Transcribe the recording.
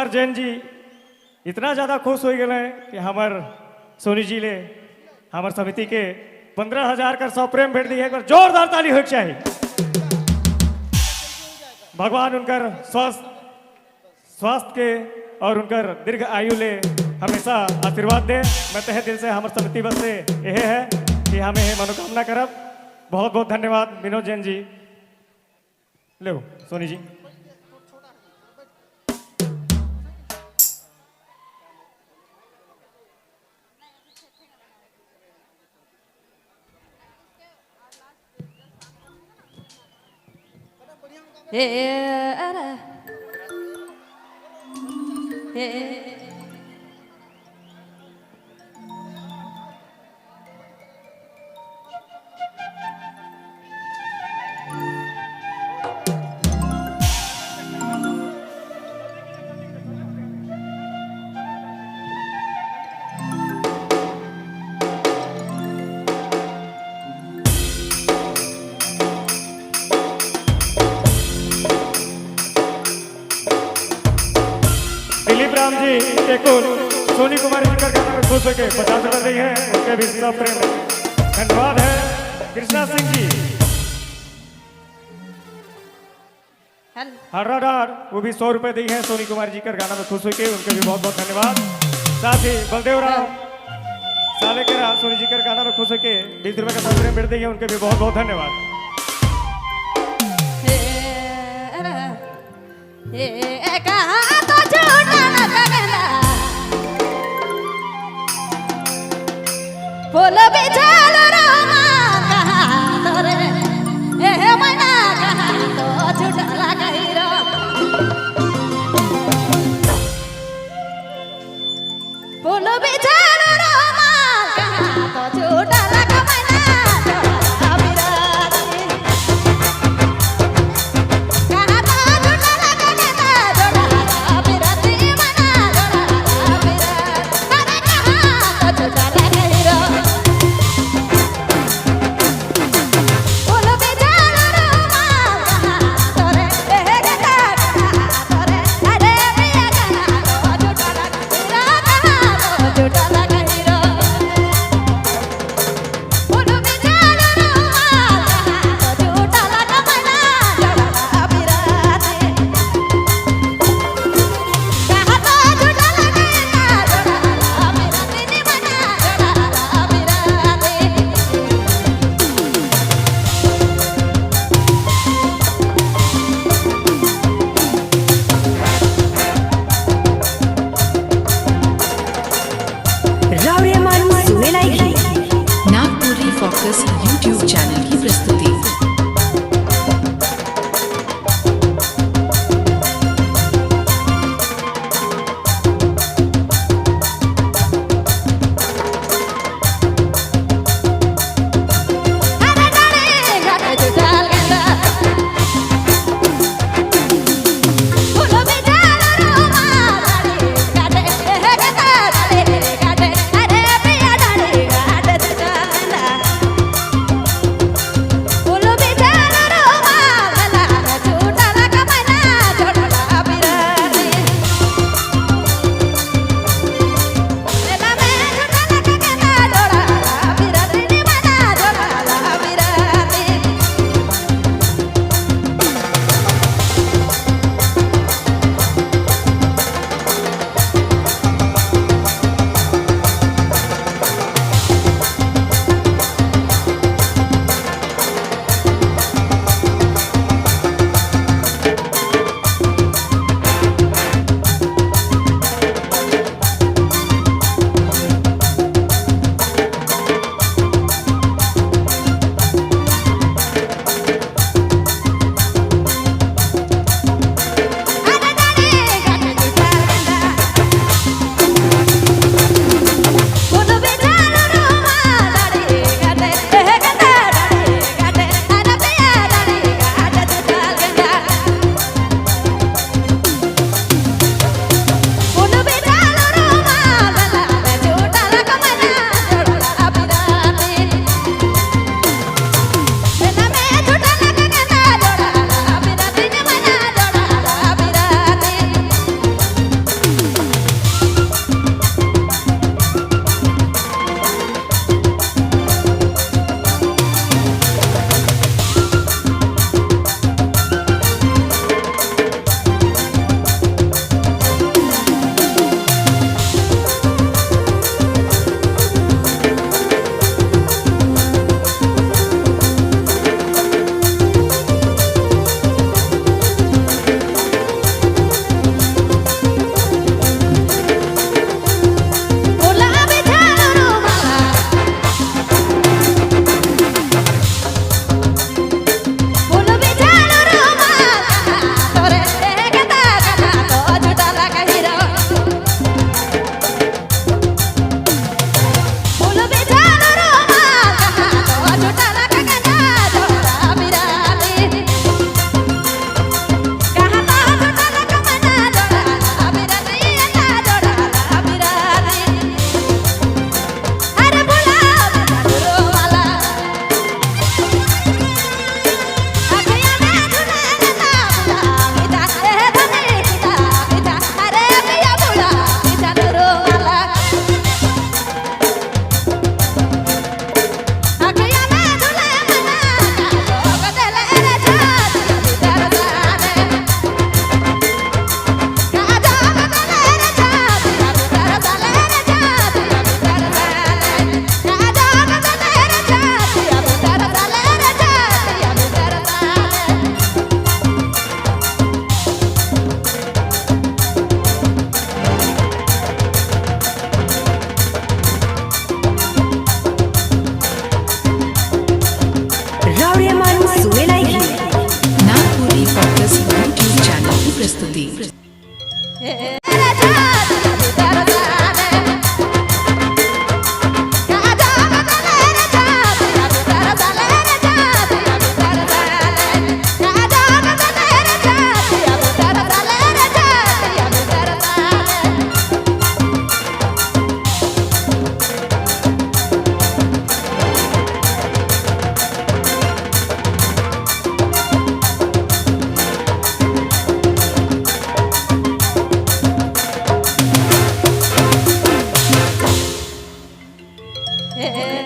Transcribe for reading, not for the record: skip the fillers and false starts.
कुमार जैन जी इतना ज़्यादा खुश हो गए कि हमार सोनी जी ले हमार समिति के 15,000 का सौ प्रेम भेंट दी है। एक बार जोरदार ताली होके चाहिए। भगवान उनकर स्वास्थ्य स्वास्थ्य के और उनकर दीर्घ आयु ले हमेशा आशीर्वाद दे। मैं तहे दिल से हमार समिति बस से यह है कि हमें ये मनोकामना करब। बहुत बहुत धन्यवाद विनोद जैन जी। लो सोनी जी। हे अरे हे। दिलीप राम जी टेकुल सोनी कुमारी जी का गाना में खुश होकर 50 रुपए दी है, उनके भी सब प्रेम धन्यवाद है। कृष्णा सिंह जी हेलो। हर्राडार वो भी 100 रुपए दी है सोनी कुमारी जी का गाना में खुश होकर, उनके भी बहुत बहुत धन्यवाद। साथ ही बलदेव राम साले के सोनी जी का गाना में खुश होकर 20 रुपए का 100 प्रेम भेंट दी है, उनके भी बहुत बहुत धन्यवाद। हे अरे हे, कहाँ तो झूठा लगला फूल बिछाल रोमा, कहाँ तोरे हे मैना, कहाँ तो झूठा लगैरो फूल बिछाल रोमा, कहाँ तो झूठा लग मैना जोड़ा बिराती, कहाँ तो झूठा लगेला जोड़ा बिराती मना जोड़ा बिराती, अरे कहाँ तो झूठा लगैरो फूल बिछाल रोमा, कहाँ तोरे ए गदा, कहाँ तोरे अरे पिया, कहाँ तो झूठा लगैरो, कहाँ तो झूठा लगैरो फूल बिछाल रोमा, कहाँ तो झूठा लग मना जोड़ा बिराती, कहाँ तो झूठा लगेला जोड़ा बिराती मना जोड़ा बिराती। रावरेमान सुनेलाइघी। नागपुरी फोकस यूट्यूब चैनल की प्रस्तुति। अरे डाले घाट जुटाल गेला फूल बिछाल रोमा, डाले घाटे हे गदा, डाले घाटे अरे पिया, डाले घाट जुटाल। हे।